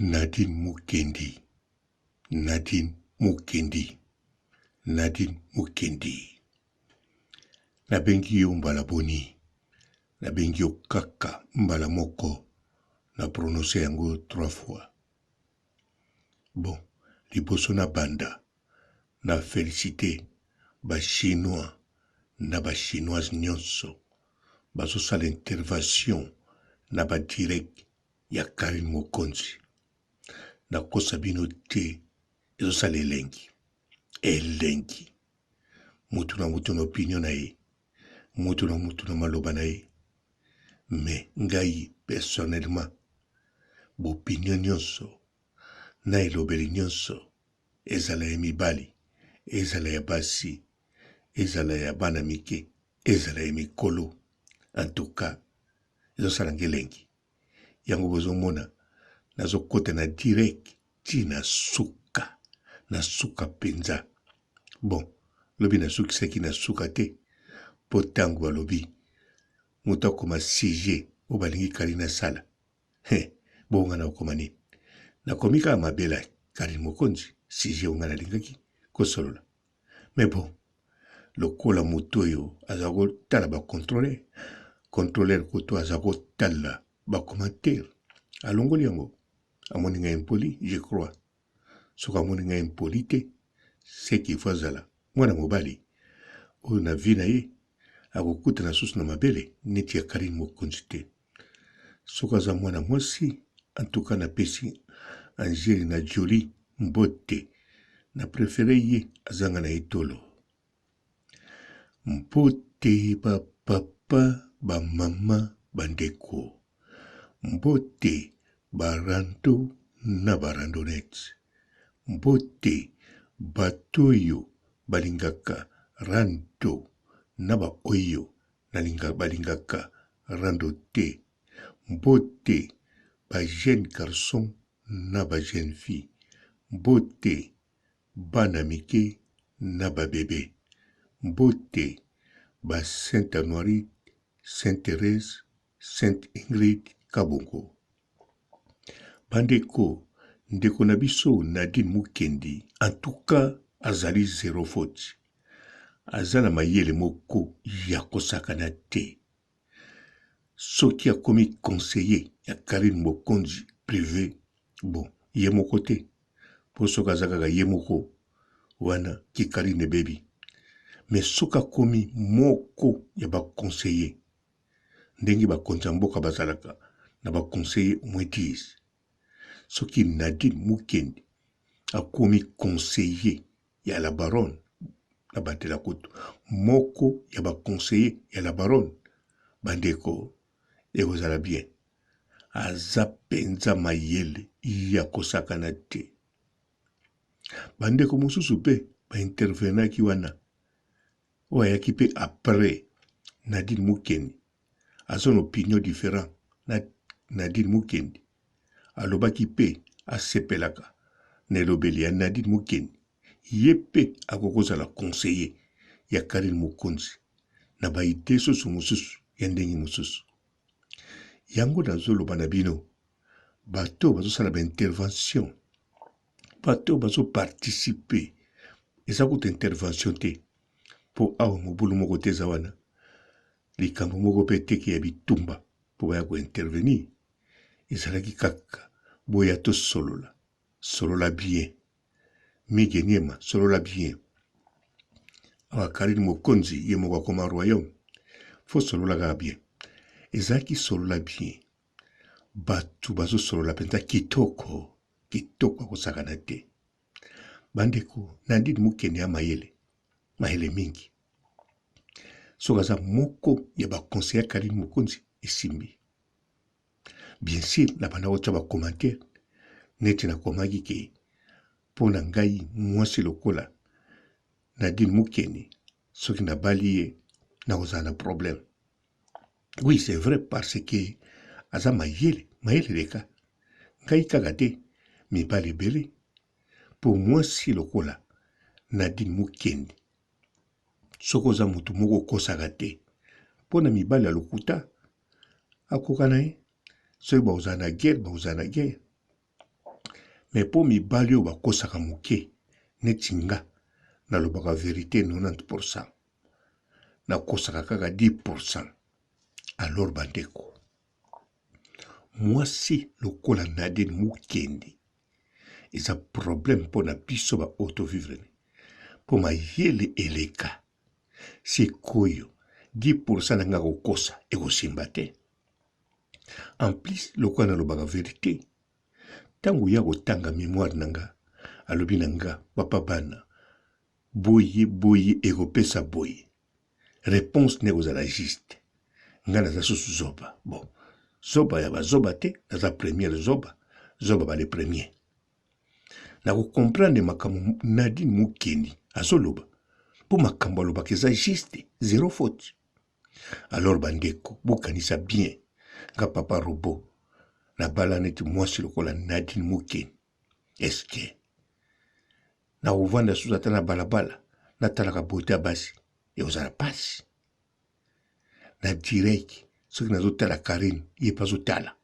Nadine Mukendi, Nadine Mukendi, Nadine Mukendi. Nabengi yo mbala boni? Nabengi yo kaka mbala moko, na prononce yango trois fois. Bon, liboso na banda, na felicite ba chinois na ba chinoise nyonso bazosala intervention na ba direct ya Carine Mokonzi. Nakosa bino te, ezosala elengi elengi. Mutu na mutu na opinion na ye, mutu na mutu na maloba na ye. Mais ngai personnellement, bopinion nyonso na elobeli nyonso, ezala ya mibali, ezala ya basi, ezala ya bana mike, ezala ya mikolo, en tout cas ezosala nga elengi. Yango bozomona nazokota na direct ti na suka, na suka mpenza. Bon, lobi nasukisaki na suka te, mpo ntango balobi moto akoma sujet oyo balingi Carine asala, he, bongo nga nakokoma nini? Nakomi kaka mabela Carine Mokonzi, sujet oyo nga nalingaki kosolola. Mais bon, lokola moto oyo aza kotala ba contrôleur, contrôleur kutu aza kotala ba commentaire, alongoli yango, amoni ngai impoli, je crois. Soki amoni ngai impoli te, c'est qu'il faut azala mwana mobali oyo na vie na ye akokutana susu na mabele neti ya Carine Mokonzi te. Soki aza mwana mwasi, en tout cas napesi Angèle na Jolie mbote, na prefere ye azanga na ye tolo. Mbote ba papa, ba mama, ba ndeko. Mbote ba rando na ba randonnettes. Mbote bato oyo balingaka rando na ba oyo nalinga balingaka rando te. Mbote ba jeunes garçons na ba jeunes filles. Mbote bana mike na ba bebe. Mbote ba Saint Anuarite, Saint Therèse, Sainte Ingrid Kabongo. Bandeko, ndeko na biso Nadine Mukendi en tout cas azali zero faute. Aza na mayele moko ya kosakana te. Soki akomi conseiller ya Carine Mokonzi prive, bon ye moko te, po soki aza kaka ye moko wana ki Carine ebebi. Mais soki akomi moko ya ba conseiller, ndenge bakonzi ya mboka bazalaka na ba conseiller au moins 10, soki Nadine Mukendi akomi conseiller ya la baronne, na batela kutu moko ya ba conseiller ya la baronne, bandeko ekozala bien. Aza penza mayele ya kosakana te. Bandeko mosusu pe ba intervenaki wana, oyo ayaki pe après Nadine Mukendi aza na opinion different na Nadine Mukendi, alobaki pe asepelaka na elobeli ya Nadine Mukendi, ye pe akoki kozala conseiller ya Carine Mokonzi na ba idee susu mosusu ya ndenge mosusu. Yango nazoloba na bino, bato oyo bazosala ba intervention, bato oyo bazo participer, eza kutu intervention te, po awa mobulu moko te eza wana, likambo moko pe te ke ya bitumba po baya ko intervenir, ezalaki kaka boya tosolola, solola bien Migue Niema solola bien, awa Carine Mokonzi ye moko akoma royaume, faut solola kaka bien, ezalaki solola bien, batu bazo solola penza kitoko kitoko ya kosakana te. Bandeko, Nadine Mukene ya mayele, mayele mingi. Soki aza moko ya ba conseiller ya Carine Mokonzi esimbi. Bien sûr na banda kotia ba commentaire neti nakomaki ke mpo na ngai mwasi lokola Nadine Mukene soki nabali ye nakozala na problème. Oui, c'est vrai parce que aza mayele, mayele leka ngai kaka te, mibali ebele. Mpo mwasi lokola Nadine Mukendi, soki oza motu moko okosaka te, mpo na mibali ya lokuta akoka na ye, soki bakozala na guerre, bakozala na guerre. Mais po mibali oyo bakosaka moke neti nga nalobaka verite 90 pourcent nakosaka kaka 10 pourcent alors bandeko mwasi lokola Nadine Mukendi eza problème mpo na biso ba oyo to vivre ne mpo mayele eleka sikoyo 10 pourcent na nga kokosa ekosimba te en plus lokola nalobaka verite Tango ye akotanga memoire na nga, alobi na nga, papa bana, boye boye ekopesa boye. Reponse nde ekozala juste. Nga naza susu zoba. Bon, zoba ya ba zoba te, naza première zoba, zoba ba le premier. Nako comprendre makambo Nadine Mukendi azoloba, po makambo alobaka eza juste, zero faute. Alors ba ndeko bokanisa bien nga papa robot nabala neti mwasi lokola Nadine Mukeni est-ce que nakovanda susu ata na balabala natalaka beaute ya basi ekozala pasi na direct soki nazotala Carine ye pe azotala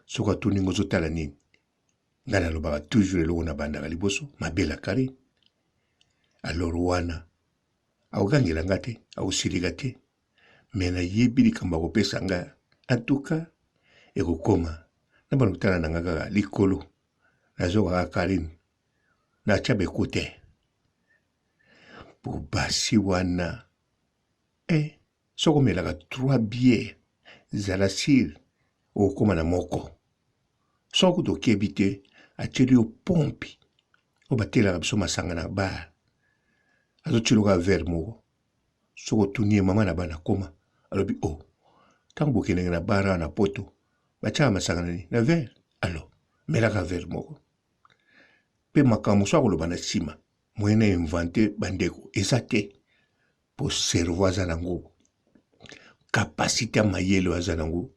soki atuni nga ozotala nini nga nalobaka toujours eloko nabandaka liboso mabela Carine alors wana Akogangela nga te, akosilika te, mais nayebi likambo akopesa nga. En tout cas, ekokoma na banda kotala na nga kaka likolo, nazoka kaka Carine, natia ba ecouteur po basi wana eh, soki omelaka 3 bières, zala sur okokoma na moko. Soki kutu okebi te, atieli yo pompi oyo batelaka biso masanga na bar, azotiela yo kaka verre moko. Soki otuni ye mama na bana koma, alobi o oh, ntango bokendeke na bar awa na poto batiaka masanga na nini na verre, alors melaka verre moko. Mpe makambo mosusu akoloba na nsima moyen na invente bandeko eza te, mpo cerveau aza nango, capacité ya mayele oyo aza nango.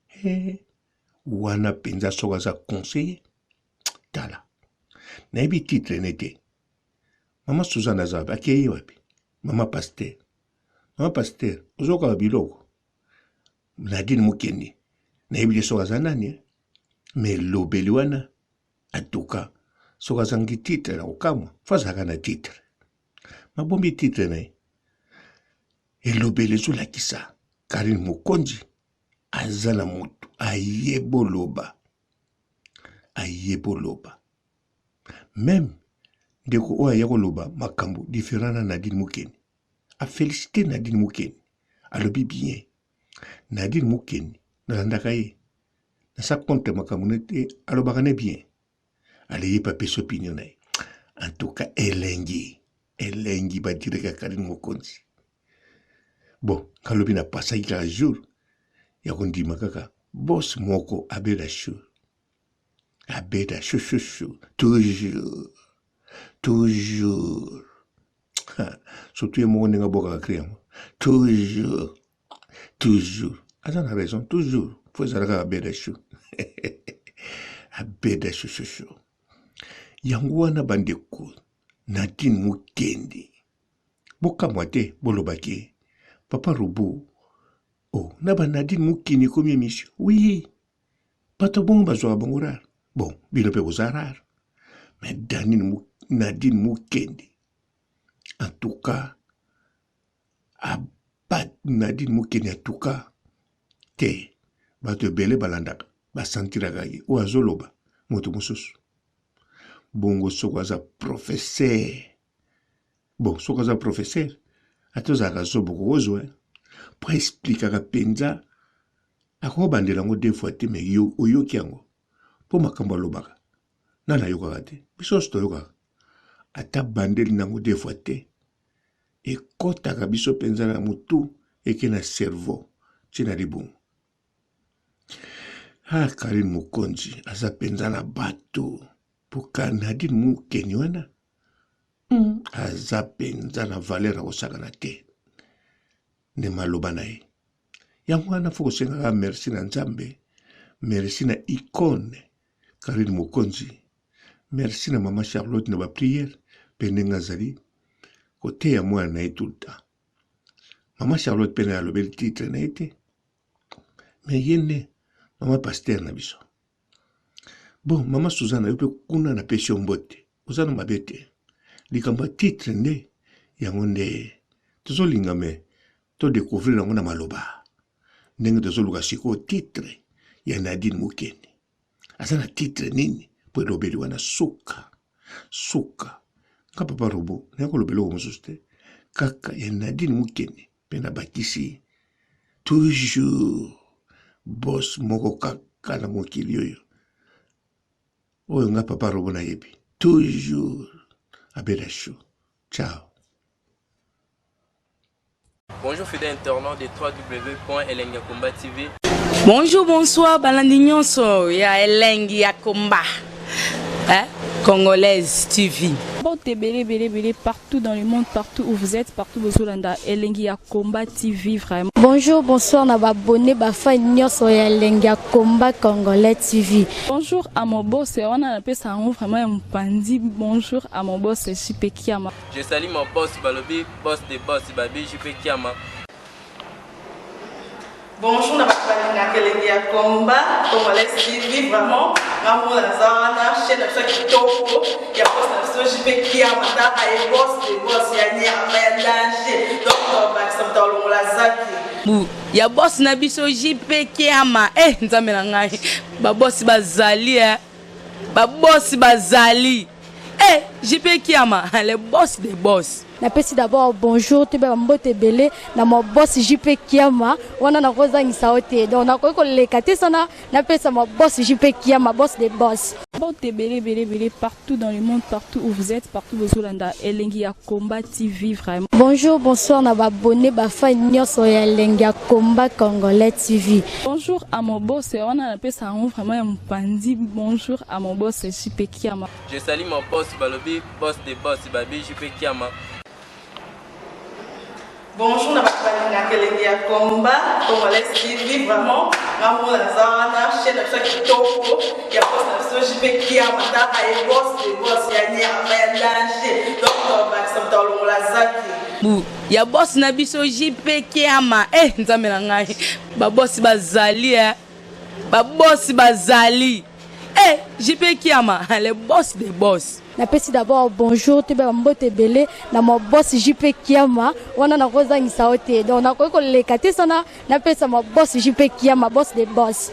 Hey, wana mpenza soki aza conseiller tala nayebi titre ne te mama suzanne aza wapi akei wapi mama paster mama paster ozokaka biloko nadine mukendi nayebi te soki aza nani eh? me elobeli wana atuka soki azangi titre na kokamwa fo azalaka na titre mabombi titre na ye elobeli ezolakisa karine mokonzi aza na mutu ayeboloba ayeboloba meme ndeko oyo aya koloba makambo different na Nadine Mukeni afelicite Nadine Mukeni alobi bien Nadine Mukeni nalandaka ye nasa contre makambo ne te alobaka ne bien ale ye pe apesi opinion na ye en tout cas elengi elengi ba direct ya Carine Mokonzi bon nga lobi na pasaki kaka jour ya kondima kaka boss moko abeda chou abeda chou chou chou toujours toujours surtout ye moko ndenge abwakaka cri yango toujours toujours aza na raison toujours fo ezala kaka abeda chou abeda chou chou chou yango wana bandeko Nadine Mukendi Bokamwa te boloba ke papa robot oh na ba Nadine Mukini ekomi emission oui bato ya bongo bazwaka bango rare bon bino pe boza rare mais Danine Nadine Mukendi en tout cas abat Nadine Mukendi en tout cas te bato ebele balandaka basantiraka ye oyo azoloba moto mosusu bongo soko aza professeur Bon soki aza professeur ata ozalaka zoba okokozwa po explikaka mpenza akobandela yango deux fois te mais yo oyoki yango po makambo alobaka nani ayokaka te biso nyonso toyokaka ata bandeli nango deux fois te ekɔtaka biso mpenza na motu eke na cerveau ti na libumu ah Karine Mokonzi aza mpenza na bato po Nadine Mukeni wana aza mpenza na valeur ya kosakana te nde maloba na ye yango wana fo kosengaka merci na nzambe merci na icone karine mokonzi merci na mama charlotte na bapriere mpe ndenge azali koteya mwana na ye tout le temps mama charlotte mpe naye alobeli titre na ye te me ye nde mama paster na biso. Bon, mama Suzana, yo mpe kuna napesi yo mbote, oza na mabe te. Likambo ya titre nde yango nde tozolinga me to découvrir yango na maloba ndenge tozoluka sikoyo titre ya Nadine Mukendi. Aza na titre nini mpo elobeli wana suka suka. Nga papa robo naye koloba eloko mosusu te kaka ya Nadine Mukendi mpe nabakisi toujours boss moko kaka na mokili oyo oyo nga papa robo nayebi toujours abela show. Ciao. Bonjour fidèles internautes de www.elengiyakomba TV. Bonjour, bonsoir, balandi nyonso ya Elengi ya Komba. Hein? Congolaise TV. Mbote ebele ebele ebele partout dans le monde, partout où vous êtes, partout bozolanda Elengi ya Combat TV vraiment. Bonjour, bonsoir na ba abonné ba fan nyonso ya Elengi ya Combat Congolais TV. Bonjour à mon boss, wana napesa yango vraiment ya mopanzi. Bonjour à mon boss JP Kiama. Je salue mon boss Balobi, boss de boss Babi JP Kiama. Bonjour na bato balingaka Elengi ya Combat Congolais TV vraiment nga moko naza wana chaîne na biso ya kitoko ya boss na biso JP Kiama taka ye boss de boss ya nyama ya danger donc tobakisa moto alongola zaki Bu ya boss na biso JP Kiama eh nzambe na ngai ba boss bazali eh ba boss bazali eh JP Kiama le boss des boss. Napesi d'abord bonjour toyeba ba mbote ebele na ma boss JP Kiama wana nakozangisa yo te donc nakoki koleka te sana napesa ma boss JP Kiama boss des boss. Mbote ebele ebele ebele partout dans le monde, partout où vous êtes, partout bozolanda Elengi ya Combat TV vraiment. Bonjour, bonsoir na ba abonné ba fan nyonso ya Elengi ya Combat Congolais TV. Bonjour à mon boss, wana napesa yango vraiment ya mopanzi. Bonjour à mon boss JP Kiama. Je salue mon boss Balobi, boss de boss Babi JP Kiama. Bonjour na bato balingaka Elengi ya Combat Congolais TV vraiment nga moko naza wana chaîne na biso ya kitoko ya boss na biso JP Kiama taka ye boss de boss ya nyama ya danger donc tobakisa moto alongola zaki Bu ya boss na biso JP Kiama eh nzambe na ngai ba boss bazali eh ba boss bazali eh JP Kiama le boss des boss. Napesi d'abord bonjour toyeba ba mbote ebele na ma boss JP Kiama wana nakozangisa yo te donc nakoki koleka te sana napesa ma boss JP Kiama boss des boss.